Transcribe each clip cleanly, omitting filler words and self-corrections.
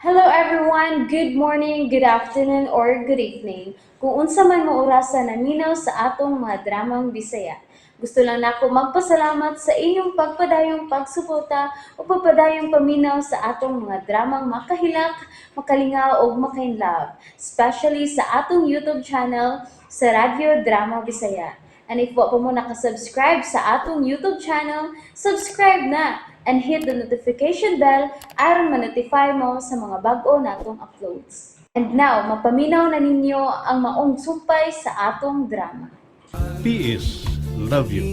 Hello everyone! Good morning, good afternoon, or good evening. Kung unsa man mo orasa naminaw sa atong mga dramang Bisaya. Gusto lang nako magpasalamat sa inyong pagpadayong pagsuporta o pagpadayong paminaw sa atong mga dramang makahilak, makalingaw ug makainlove, especially sa atong YouTube channel sa Radyo Drama Bisaya. And if wa pa mo nakasubscribe sa atong YouTube channel, subscribe na and hit the notification bell aron ma-notify mo sa mga bag-o natong uploads. And now, mapaminaw na ninyo ang maong sumpay sa atong drama. PS Love you.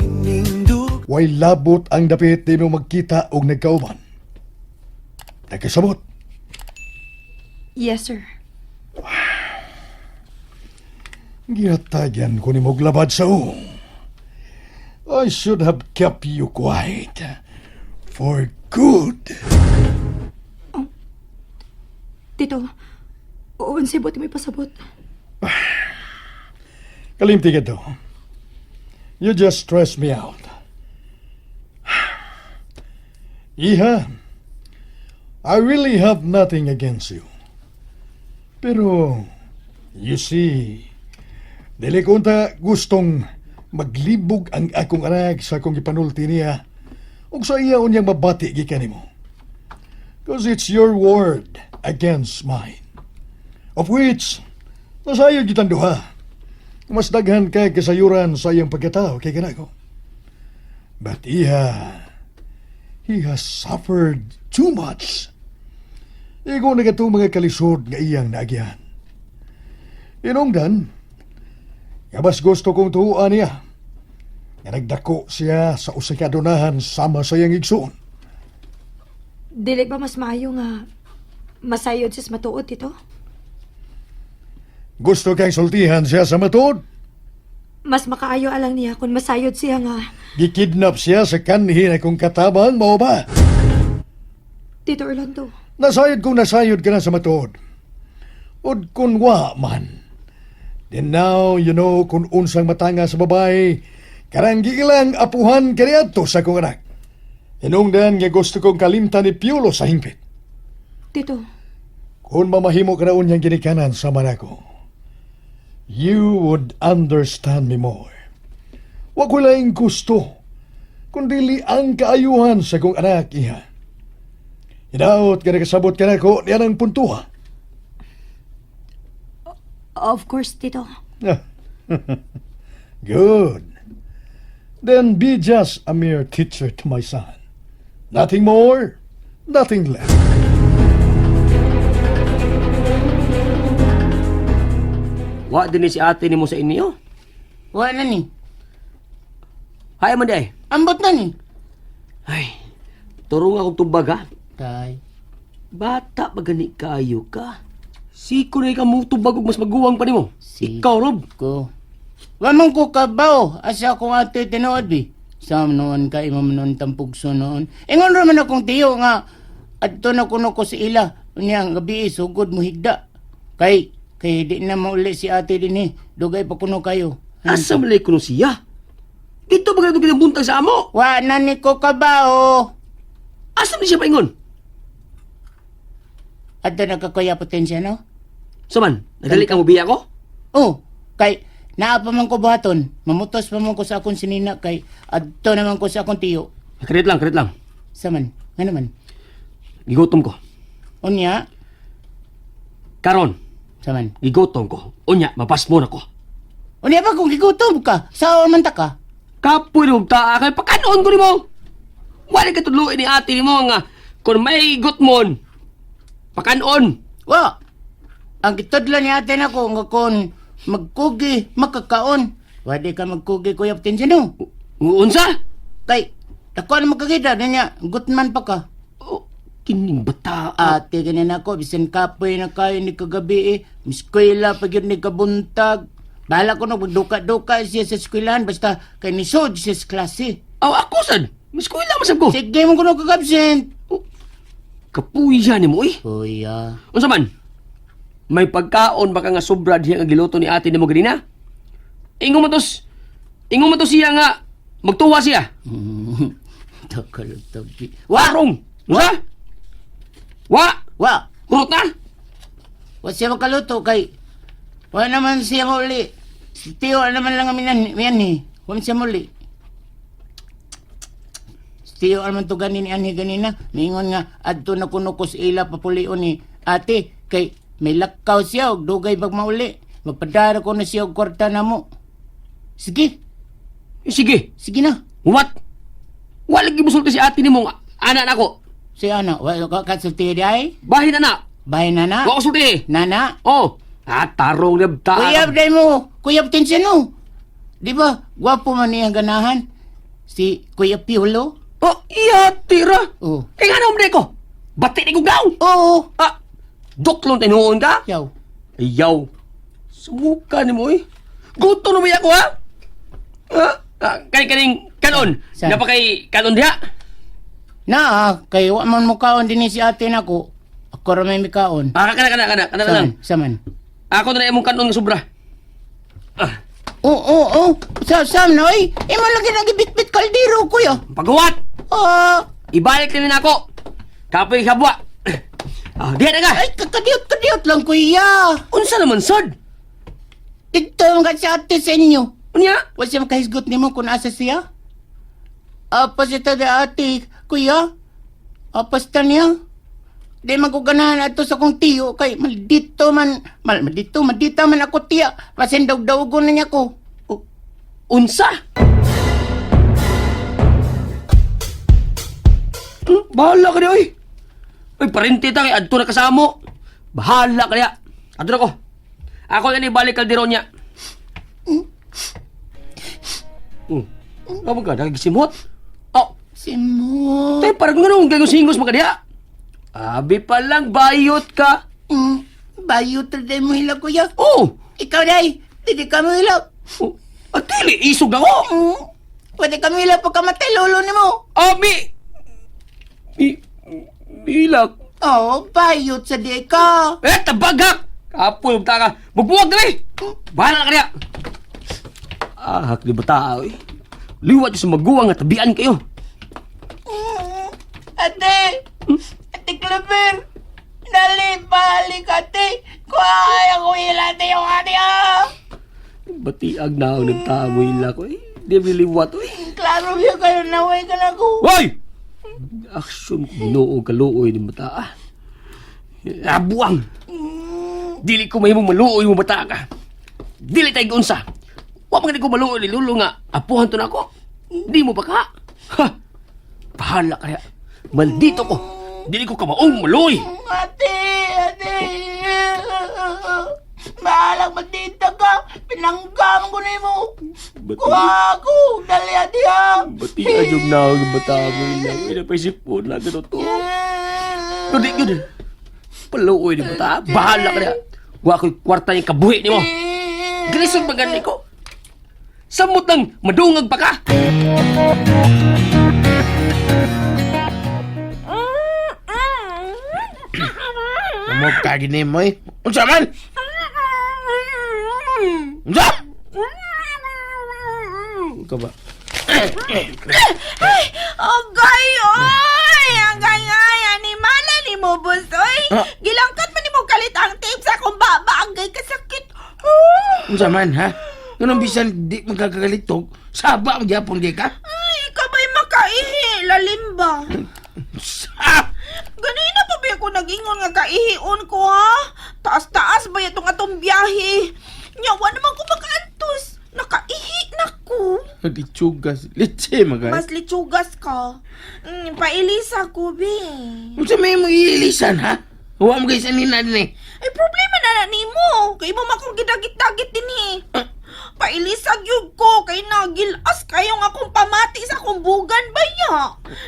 Way labot ang dapit di mo magkita og nagkauban. Nagkasabot. Yes, sir. Gihatagan ko ni og labad sa uong. I should have kept you quiet. For good. Tito, unsay buot mo ipasabot? Kalimti ka to. You just stress me out. Iha, I really have nothing against you. Pero, you see, dili ko unta gustong maglibog ang akong anak sa akong gipanulti niya ug sa iya unyang mabati gikan nimo. 'Cause it's your word against mine. Of which, nasayod kitang duha. Mas daghan kay kasayuran sa iyang pagkatao kay kanako. But iha, he has suffered too much. Igo na katong mga kalisod nga iyang naagihan. Inungdan, nga mas gusto kong tuuan niya nga nagdako siya sa usa ka adunahan sama sa iyang igsoon. Dili ba mas maayo nga masayod siya sa matuod, Tito? Gusto kang sultihan siya sa matuod? Mas makaayo alang niya kung masayod siya nga. Gikidnap siya sa kanhi na kong katabang, mao ba? Tito Orlando, Nasayod kung nasayod ka na sa matuod. Ud kung wa man. Then now you know kung unsang matanga sa babae, karang giilang apuhan kaniadto sa akong anak. Hinungdan nga gusto kong kalimtan ni Piolo sa hingpit. Tito, Kung mamahimo ka na unyang ginikanan sa manako, you would understand me more. Wa ko laing gusto, kundili ang kaayuhan sa kong anak, iha. Hinaot ka nakasabot ka na ko, niyan ang puntuha. Of course, Tito. Good. Then be just a mere teacher to my son. Nothing more, nothing less. Wa din ni si ate nimo sa inyo. Wa na ni. Hay man di ay. Ambot na ni. Ay, turong akong tubag ha. Tay. Bata pa gani kayo ka. Siko na ikaw mo tubag og mas maguwang pa nimo. Siko. Ikaw, Rob. Ko. Wa man ko kabaw asa akong ate tinuod bi. Sa noon ka imam noon tampugso noon. Ingon ra man akong tiyo nga adto na kuno ko sa ila. Unya ang gabi sugod mo higda. Kay kay di na mauli si ate dinhi. Dugay pa kuno kayo. Asa man lay kuno siya? Dito ba ganito ginabuntag sa amo? Wa na ni ko kabaw. Asa man siya paingon? Adto na ka kuya potensya no? So man, nadali ka mo biya ko? Oh, kay naa pa man ko buhaton. Mamutos pa man ko sa akong sinina kay adto naman ko sa akong tiyo. Kredit lang, kredit lang. Sa man, nga naman. Gigutom ko. Unya, Karon, sa man. gigutom ko. Unya, mapasmo na ko. Unya pa kung gigutom ka, sao man ta ka? Kapoy na taa kay pakanon ko nimo. Wala ka tudloin ni ate nimo nga kung may gutmon pakanon. Wa. Ang gitudlo ni ate nako nga kon magkugi, makakaon. Wadi ka magkugi kuya potensya no. Unsa? Kay dako na makakita niya, gutman pa ka. Oh, kining bata. Ate ganin ako, bisan kapoy na kayo ni kagabi eh. Miskwela pa gyud ni kabuntag. Bahala ko no, magduka-duka siya sa eskwelahan, basta kay nisod siya sa klase. Aw, ako sad. Miskwela man sad ko. Sige mo kuno kagabsent. Oh, kapuya nimo eh. Kuya. Unsa man? May pagkaon baka nga sobra diha nga giluto ni ate nimo ganina? Ingon mo tos. Ingon mo to siya nga magtuwa siya. Tagalog tabi. Wa! Warong. Unsa? Wa! Wa! Hurot na? Wa siya makaluto kay wa naman siya muli. Si Tio naman lang ang miyan ni. Wa man siya muli. Si Tio naman to ganin ni anhi ganina. Niingon nga adto na kuno ko sa ila papulion ni ate kay may lakaw siya og dugay bag mauli. Magpadara ko na siya og kwarta namo. Sige, Eh, sige. sige na. What? Wala lagi musulti si ate nimo nga ana nako. Si ana, wa ka kasulti di ay? Bahin na na. Bahay nana. Wa ko sulti. Nana. Oh. Ah, tarong na ta. Kuyab day mo. Kuyab tensiyon no. Di ba? Gwapo man niyang ganahan. Si Kuya Piolo. Oh, iya tira. Oh. Kay nga naman ko. Bati ni daw. Oo. Ah, duklon tinuon ka? Yaw. Ayaw. Sumuka ni mo eh. Guto na ako ha? Ah, ah, kaning kaning kanon. Saan? Napa kay kanon diha? Naa, kay wa man mukaon din ni si ate nako. Ako ra may mikaon. Ah, kana kana kana kana lang. Saman, saman. Ako na imong kanon nga sobra. Ah, Oo, oo, oo. Sa sam na oy. Imo lagi nagibitbit kaldero kuya. paghuwat. Ah, Ibalik na nako. Kapoy habwa. Ah, diha na ka. ay kakadiyot kadiyot lang kuya. Unsa naman sad? Dito man ka si ate sa inyo. Unya? Wa siya makahisgot nimo kung asa siya? Apa siya tada ate, kuya? Apa siya niya? Di man ko ganahan ato sa kong tiyo kay maldito man, mal, maldito, maldita man ako tiya. Pasin dawg-dawgon na niya ko. Unsa? Bahala ka di, oy. Oy, parente ta kay adto na kasamo. Bahala ka diya. Adto na ko. Ako na ni balik kaldero niya. Ano ka nagsimot? Oh, Simot. tay parang ganun kay singos mo ka diya. Abi pa lang bayot ka. Bayot rin mo hila kuya. Oh, Ikaw day, dili ka mo hila. oh. Atili isog na ko. Pwede ka mo hila pagkamatay lolo nimo. Abi. Mi milak. Oh, bayot sa di ka. Eh, tabagak! Kapoy, ta ka. Magbuwag dali! Bahala na ka niya! Ah, di ba tao eh? Liwat sa maguwang nga tabian kayo. Ate! Ate Clever! Dali, balik ate! Kuha ako ate yung ate ah! Batiag na ako nagtamo ila ko eh. Di ba liwat eh. Klaro siya kayo, naway ka na ko. Hoy! Aksyon ko ginoo kaluoy ni bata ah. Ah, buwang! Dili ko mahimong maluoy mo bata ka. Dili tayo unsa. Wa man ko maluoy ni Lolo nga apuhan to na ako. Di mo pa ka. Ha! Bahala kaya. Maldito ko. Dili ko kamaong maluoy. Ate! Ate! Bahalang magdita ka! Pinanggam ko na mo! Kuha ako! Dali ate ah! Bati adyong na ang bata mo ila. Pinapaisipon lang ito to. Pero di yun. Paluoy ni bata. Bahala kaya. Wa ko'y kwarta yung kabuhi ni mo. Glisod magani ko. Samot ng madungag pa ka. Mo kagi ni mo eh. Unsa man? Unsa? Ikaw ba? Agay, oy! Agay, ay! Animala ni mo, boss, oy! Ah. Gilangkat man ni mo kalit ang tape sa akong baba. Agay, kasakit. Oh. Unsa man ha? Nganong bisan di magkakagalitog, saba ang gyapon di ka? Ay, ikaw ba'y makaihi? Lalim ba? Sa! Ganina pa ba ako nag-ingon nga kaihion ko, ha? Taas-taas ba itong atong biyahe? Nyawa naman ko makaantos. Nakaihi na ko. Litsugas, litse magay. Mas litsugas ka. Pailisa ko, be. Unsa may mo iilisan ha? Wa mo kay sanina din eh. Ay, problema na na nimo. Kay mo makong gidagit-dagit din eh. Pailisag yun ko. Kay nagilas kayo nga akong pamati sa akong bugan ba ya?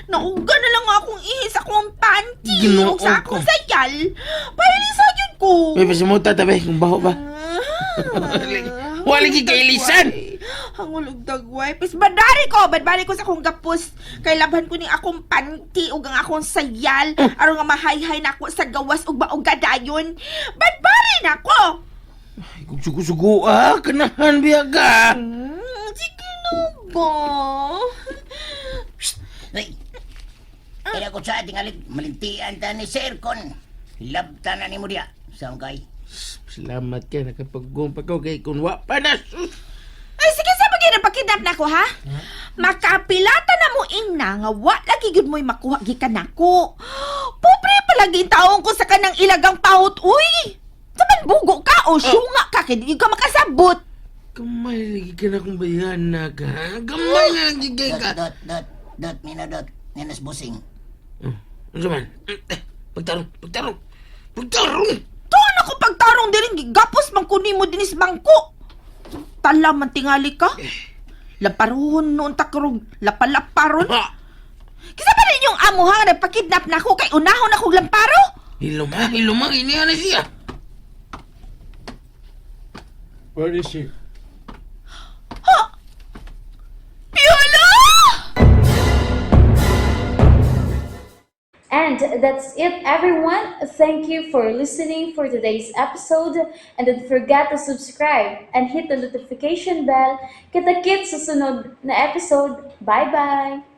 Nauga na lang akong ihi sa akong panty. Ginoo O sa akong ko. sayal. Pailisag yun ko. May pasimuta tabi kung baho ba. Ah, Wala lagi kailisan. Hangulog dagway. Pis badari ko, badbari ko sa akong gapos. Kay labhan ko ni akong panty ug ang akong sayal aron nga mahayhay na ako sa gawas ug maog dayon. Badbari na ko. Ay, kung sugo-sugo ah, kanahan biya ka. Sige na ba? Ay! Kaya ko sa ating alit, malintian ta ni Sir Con. Hilabtan na nimo diya. Saan kay? Salamat kay nakapagumpa ko kay kun wa pa na sus. Ay, sige sa bagay na pakidnap na ko, ha? Makapilata na mo ingna nga wa lagi gyud mo'y makuha gikan nako. Pobre palagi taong ko sa kanang ilagang pahot, uy! Saman bugo ka o syunga ka kay di ka makasabot. Gamay lagi ka na kong bayana ka. Ha? Gamay na lang gigay Dot, ka. dot, dot, dot, mina dot. Ninas busing. Ano man? Eh, pagtarong, pagtarong. Pagtarong! Tuon ako pagtarong diring gigapos man kunin mo dinis bangko. Tala man tingali ka. Laparuhon noon takrog, lapalaparon. Ha! Kisa pa rin yung amo ha, nagpakidnap na ako kay unahon akong lamparo. Hiluma, hiluma, iniya na siya. Where is she? Piolo! And that's it, everyone. Thank you for listening for today's episode. And don't forget to subscribe and hit the notification bell. Kita-kits sa sunod na episode. Bye-bye!